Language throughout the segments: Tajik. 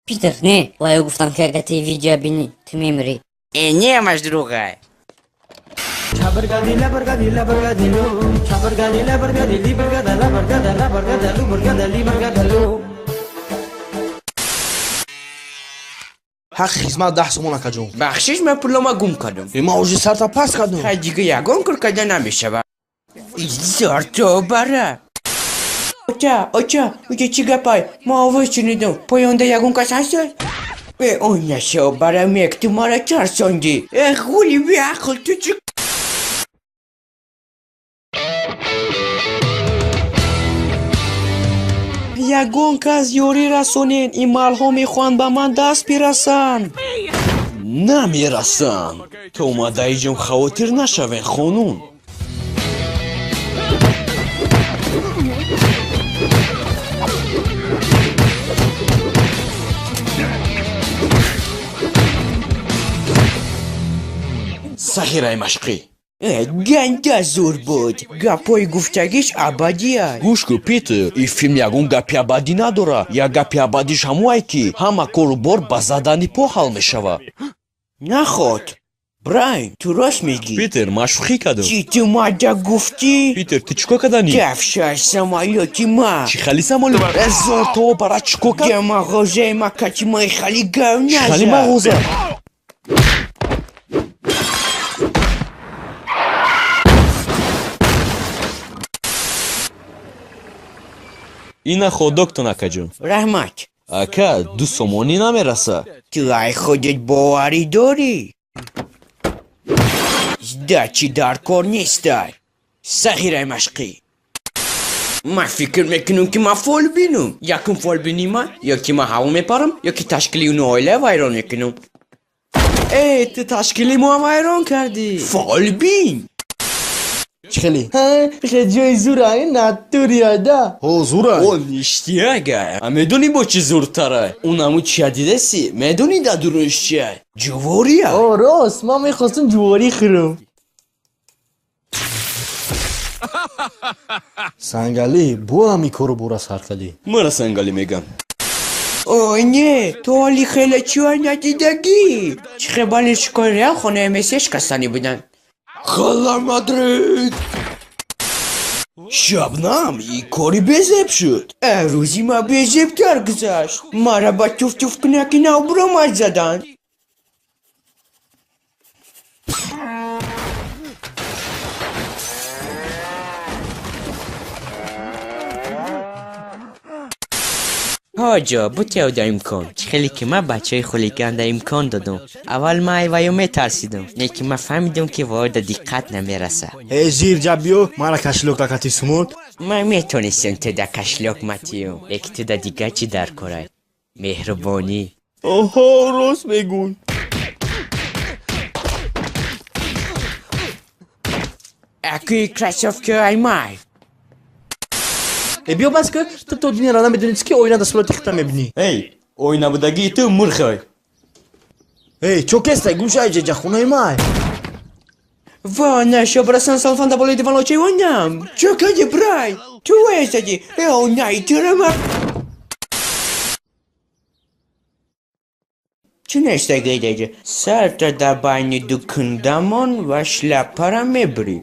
Питер, не, вай гуфтам ки агар ти видео бинӣ, ту мемирӣ. Э, не, маш дурӯғай. Ҳаққи хизмат 10 сомон, акаҷон. Бахшиш, ман пулома гум кардам. Э, ман уже сарта пас кардам. Хай, дига ягон кор карда намешавад. Зарто бара. Оча, оча, уҷа чӣ гапай? Ман овоз шунидам. Поёнда ягон кас ҳаст? Э, он нашо бара мек, ту мара тарсондӣ. Э, ғули беақл, ту чӣ Ягон кас ёрӣ расонед, ин малҳо мехоҳанд ба ман даст бирасанд. Намерасанд. То омадаиҷон хавотир нашавед, хонум. Сахираи машқӣ. Э, ганда зур буд. Гапҳои гуфтагиш абадия. Гӯш кун, Питер, ин филм ягон гапи абадӣ надорад. Як гапи абадиш ҳамое ки ҳама кору бор ба задани по ҳал мешавад. Наход. Брайн, ту рост мегӣ. Питер, ман шӯхӣ кардам. Чӣ ту мада гуфтӣ? Питер, ту чӣ кор карданӣ? Дафшай самолёти ма. Чӣ хали самолёт? Э, зор то бара чӣ кор кард? Да мағозаи ма кати мои хали гав Чӣ хали назад. мағоза? Ина ходоктон, акаҷон. Раҳмат. Ака, 2 сомонӣ намераса. Ту ай худат боварӣ дорӣ? Сдачи дар кор нестай. Сағираи машқӣ. Ман фикр мекунам, ки ман фолбинам. Якум фолбини ман, ё ки ман ҳаво мепарам, ё ки ташкили уну оила вайрон мекунам. Э, ту ташкили моам вайрон кардӣ. Фолбин! Чӣ хеле? Ҳа, хе ҷои зура, ин натурияда. Ҳо, зура. О, ништиага. А медонӣ бо чӣ зуртара? Унаму чия дидаси? Медонӣ дар дурӯш чия? Ҷувория? О, рост, ман мехостам ҷуворӣ хӯрам. Сангалӣ, бо ҳами кору бора сар кардӣ. Мара Сангалӣ мегам. О, не, ту ҳоли хеле чиҳо надидагӣ. Чӣ хел болельщикои Реал хонаи Месси шикастанӣ буданд. Хала Мадрид! Шабнам, и кори безеб шуд. Э, рӯзи ма безебтар гузашт. Мара ба туфтуфкунаки нав буромад заданд. Ҳоҷо, бутеода имкон. Чӣ хеле ки ман бачаи хулиганда имкон додум. Аввал ман айваё метарсидум, лекин ман фаҳмидум, ки воҳида диққат намераса. Э, зир ҷаб биё, мара кошелёк дакати сумод. Ман метонистам ту да кошелёк матиюм, лекин ту да дигар чӣ дар корай? Меҳрубонӣ. Оҳо, рост мегӯй. Акуи кроссовкиҳои май. Э, биё бас ки ту то динера намедонӣ, ки оина дар сурати хита мебинӣ. Эй, оинабудагии ту мурхой. Эй, чо кестай, гум шай ҷаҷа, хонаи май. Ва, нашобрасан салфанда болои диван лочаи онам. Чо кади, Брай? Ту вайстади. Э, онаи турама. Чӣ нестагидаҷа? Сарта дар байни ду кундамон ва шляпара мебурӣ.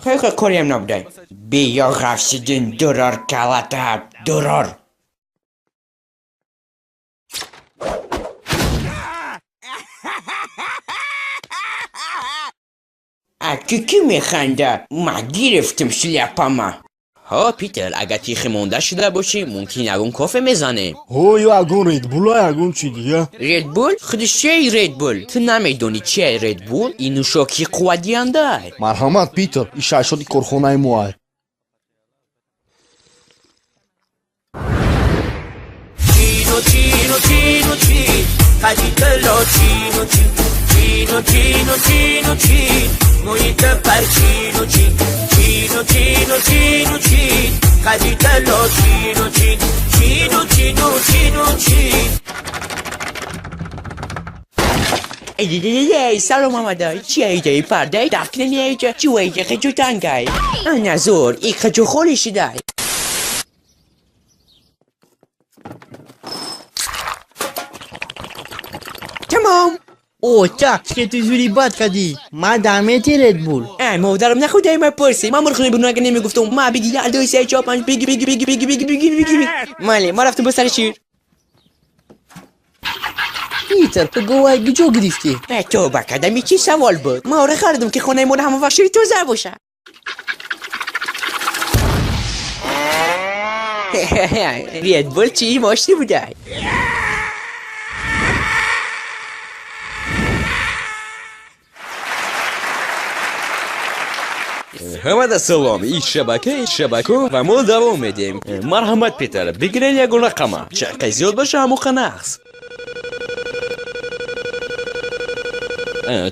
Хеле кориам набудай. Биё, Ғафсиддин, дурор калата, дурор. А ту кӣ механда? Ман гирифтам шляпама. Ҳо, Питер, агар тихе монда шуда бошӣ, мумкин ягон кофе мезанем. Ҳо, ё ягон Редбула, ягон чи дига. Редбул? Худиш чиай Редбул? Ту намедонӣ чиай Редбул? Ин нӯшокии қувватдиҳандай. Марҳамат, Питер, ин шашоти корхонаи моай. Чину, чину, чину, чи, хаҷитало чину чи, чину, чину, чину, чи, муҳита пар чину чи, чину, чину, чину, чи, хаҷитало чину чи, чину, чину, чину, чи. Эй, салом омада. Чи айҷаи пардаи дафкинани айҷа? Чи вайҷа хеҷу тангай? Ана зур, ик хеҷу холи шидай. Тамом. Оча, чӣ ту зури бад кардӣ? Ман дамети Редбул. Ай, модарам нахудай ма пурси. Ман мурхуни буну агар намегуфтум. Ма биги 1 2 3 4 5 биги биги биги биги биги биги биги. Мали, ма рафтум ба сари шир. Питер, ту говай куҷо гирифтӣ? Тоба кардам, чӣ савол буд? Ма ора харидам ки хонаи мо ҳама вақт шири тоза боша. Редбул чӣ мошини будай? Ҳамада салом, ин шабакаи шабаку ва мо давом медиҳем. Марҳамат, Питер, бигирен ягон рақама. Чаққай зиёд боша, ҳамоқа нағз.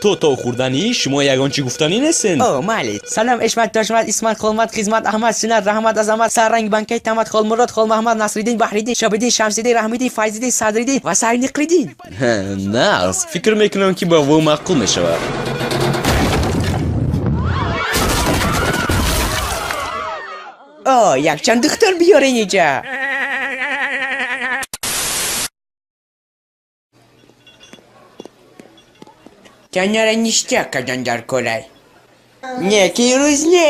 То хӯрдани шумо ягон чӣ гуфтанӣ нестен? О, майли. Салом, Ишмат, Тошмат, Исмат, Холмат, Хизмат, Аҳмад, Синат, Раҳмат, Азамат, Сарранг, Банкай, Тамат, Холмурод, Холмаҳмад, Насриддин, Баҳриддин, Шобиддин, Шамсиддин, Раҳмиддин, Файзиддин, Садриддин ва Сарниқриддин. Нағз. Фикр мекунам, ки ба во маъқул мешавад. О, якчанд духтар биёрен инҷа. Канара ништяк кардан дар корай. Не, ки рӯз не.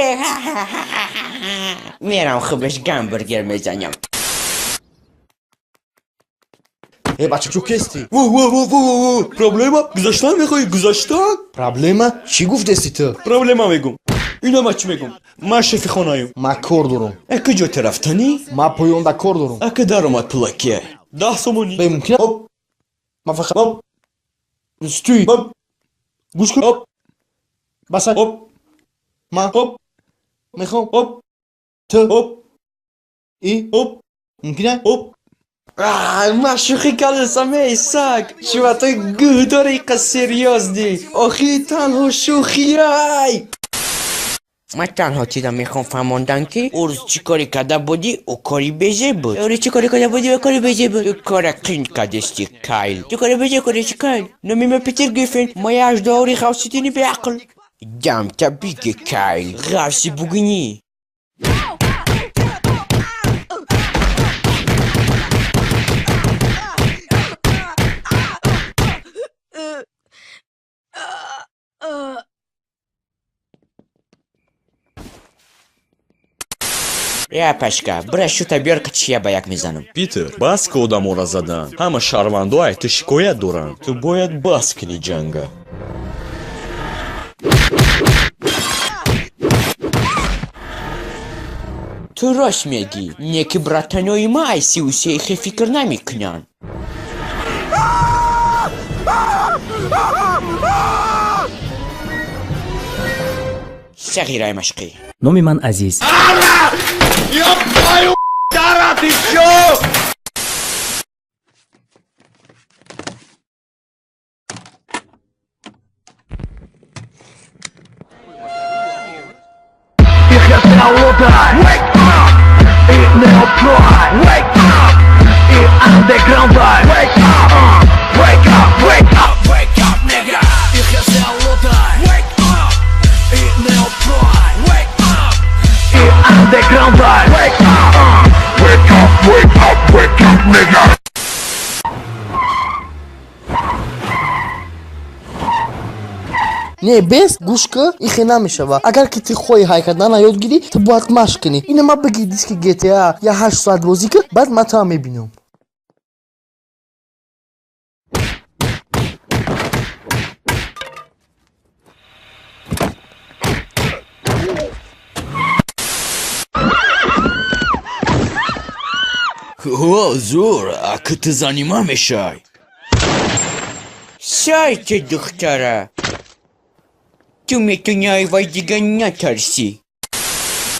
Мерам хубаш гамбургер мезанам. Э, бача, чӯ кестӣ? Во, во, во, во, во, проблема? Гузаштан мехоҳӣ, гузаштан? Проблема? Чӣ гуфтести ту? Проблема мегум. Ино ма чӣ мегум? Ман шефи хонаем. Ман кор дорам. Э, куҷо ту рафтанӣ? Ман поёнда кор дорам. Ака даромад пулакия. 10 сомонӣ. Бе, мумкин? Оп. Ман фақат оп. Стуй. Оп. Гӯш кун. Оп. Баса. Оп. Ман. Оп. Мехоҳам. Оп. Ту. Оп. И. Оп. Мумкин? Оп. Ман шӯхӣ кардам, эй саг. Шума ту гӯ дори иқа серьёзный. Охи танҳо шӯхиай. Ман танҳо чиза мехоҳам фаҳмондан, ки ӯ рӯз чӣ коре карда будӣ, ӯ кори безеб буд. Ӯ рӯз чӣ коре карда будӣ, ӯ кори безеб буд. Ту кора қин кардести, Кайл. Ту кори безеб кардести, Кайл. Номи ман Питер Гриффин. Ма як аждаҳори ғавсиддини беақл. Дамта биги, Кайл. Ғавси бугинӣ. Я пашка, бира шута биёр, қичия ба як мезанам. Питер, бас ки одаморо задан. Ҳама шаҳрвандо ай ту шикоят доранд. Ту бояд бас кунӣ ҷанга. Ту рост мегӣ, не ки братанои ма ай 33 хе фикр намекунанд. Сағираи машқӣ. Номи ман Азиз. Ёб твою дара, ты чё? Wake up! Wake up! Underground wake up! Wake up! Wake up! Wake up, nigga! Wake up! Wake up! Underground wake up! Wake up! Wake up! Wake up, nigga! Не, бес, гӯш кун, ин хел намешава. Агар ки ту хоҳӣ ҳай кардана ёд гирӣ, ту бояд машқ кунӣ. Ина ма биги диски GTA я 8 соат бозӣ кун, баъд ман туам мебинам. О, зур, ака ту зани ман мешай. Сайти духтара. Ту метавонӣ ай вай дига натарсӣ.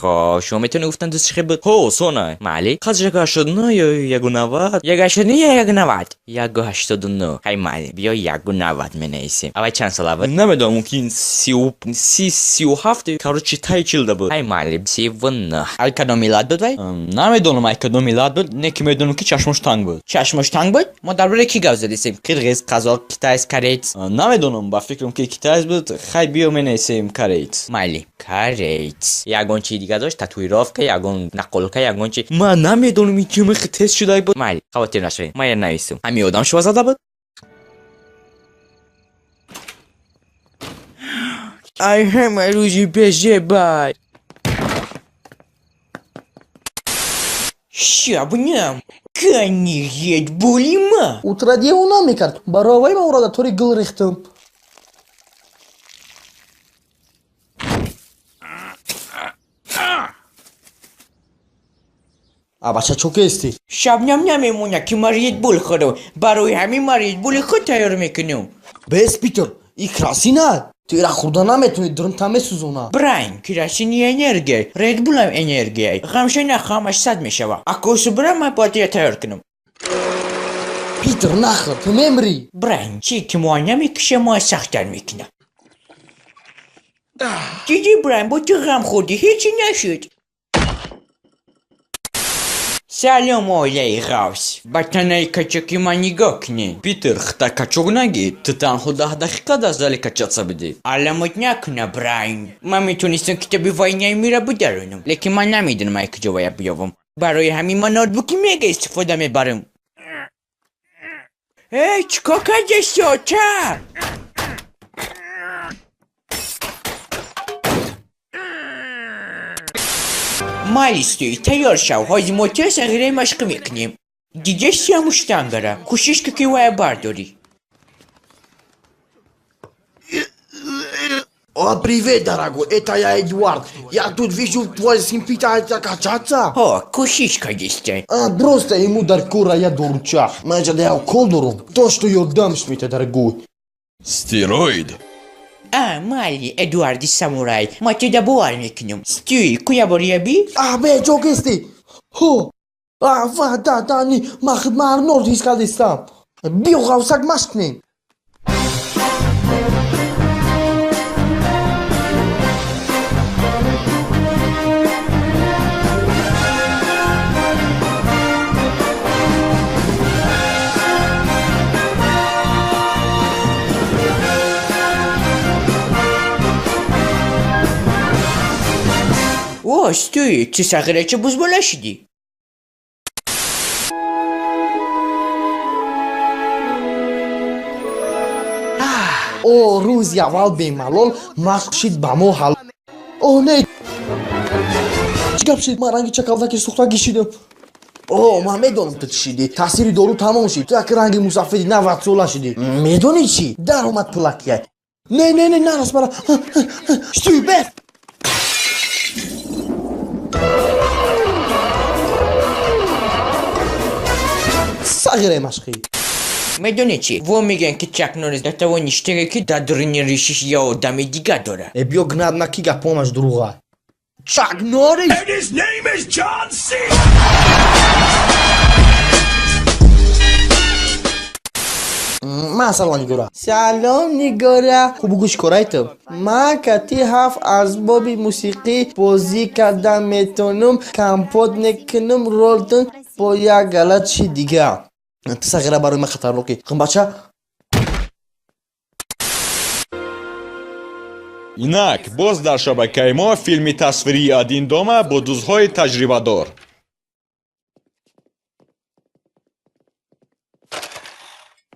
Хо, шумо метавонӣ гуфтан дӯст чӣ буд? Ҳо, сонай. Майли. Қадр 189 ё 190? 189 ё 190? 189. Хай майли, биё 190 менависем. Авай чанд сола буд? Намедонам, мумкин 37, короче, таи чилда буд. Хай майли, 39. Ай кадом миллат буд вай? Намедонам ай кадом миллат буд, не ки медонам ки чашмош танг буд. Чашмош танг буд? Мо дар бораи кӣ гап задисем? Қирғиз, қазоқ, китайс, кореец? Намедонам, ба фикрам ки китайс буд. Хай биё менависем кореец. Майли, кореец. Ягон чи дига дошт? Татуировка, ягон нақолка, ягон чи? Ман намедонам, ин ким хел тест шудай буд. Майли, хавотир нашавед. Ман я нависум. Ҳамин одам шумо зада буд? Ай ҳама рӯзи безебай. Шабнам, кани редбули ма. Утра девона мекард. Барои вай ман ӯро дар тори гул рехтам. А бача чо кести? Шабнам намемонад, ки ман редбул хӯрам. Барои ҳамин ман редбули худ тайёр мекунам. Бес, Питер, и красина. Ту ира хӯрда наметавонӣ, дурунта месӯзона. Брайн, керосини энергия, редбулам энергия. Ғамша нахоҳамаш сад мешава. Акосу бира, ман бояд ира тайёр кунам. Питер, нахӯр, ту мемрӣ. Брайн, чи ки моа намекуша, моа сахттар мекуна. Дидӣ, Брайн, бо ту ғам хӯрдӣ, ҳечи нашуд. Салом, оилаи ғавс. Ба танаи качоки ман нигоҳ кунед. Питер, хта качок нагӣ, ту танҳо 10 дақиқа дар зали качаться бидӣ. Аламот накуна, Брайн. Ман метонистам китоби войнаи мира бидаронам, лекин ман намедонам, ай куҷо вая биёвам. Барои ҳамин ман ноутбуки мега истифода мебарам. Эй, чӣ кор кардасти, оча? Майли, стӯй, тайёр шав, ҳозир мо тез сағираи машқӣ мекунем. Дидести ҳамун штангара? Кӯшиш кун, ки вая бардорӣ. О, привет, дорогой, это я, Эдуард. Я тут вижу, твой сын пытается качаться. Ҳо, кӯшиш кардистай. А, просто ему дар кора я дурча. Ман ҷада я укол дорум. То, что я дам, шмита, дорогой. Стероид. А, майли, Эдуарди самурай, ма теда бовар мекунам. Стӯй, куя бория би? А, бе, чо кести? Ҳо, а, ва, да, да, ни, ма хидма Арнольд ҳис кардистам. Биё, ғавсак машқ кунем. О, стӯй, ту сағирача бузбола шудӣ. О, рӯзи аввал бемалол машқ шид ба мо ҳал. О, не, чӣ гап шид? Ман ранги чакалдаки сӯхтагӣ шидам. О, ман медонам, ту чӣ шидӣ. Таъсири дору тамом шид. Ту як ранги мусафиди 90 сола шидӣ. Медонӣ чӣ? Даромад пулакия. Не, не, не, нарас бара. Стӯй, бес. Сағираи машқӣ. Медонӣ чӣ? Во мегӯянд, ки Чак Норрис дар тавони штире, ки дар дуруни ришиш я одами дига дорад. Э, биё гнат на, ки гапонаш дурӯға. Чак Норрис? His name is John C. Ман салом, Нигора. Салом, Нигора. Хуб гӯш корай ту. Ман кати ҳафт асбоби мусиқӣ бозӣ карда метонам, компот мекунам, ролтон бо як гала чи дига. Ту сағира барои ман хатарнокӣ. Бача. Инак боз дар шабакаи мо филми тасвирии «Один дома» бо дузҳои таҷрибадор.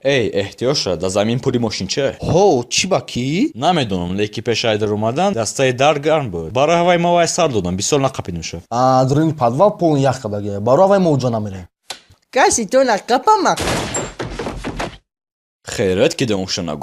Эй, эҳтиёт ша, дар замин пули мошинча. Ҳо, чӣ, ба кӣ? Намедонам, лекин пеш ай дар омадан дастаи дар гарм буд, барои ҳавай ма вай сар додам, бисёр нақапидим ша. А, дуруни подвал полный ях кардагия. Барои ҳавай мо уҷо намерем. Каси то нақапама. Хейрат, ки домуша нагу.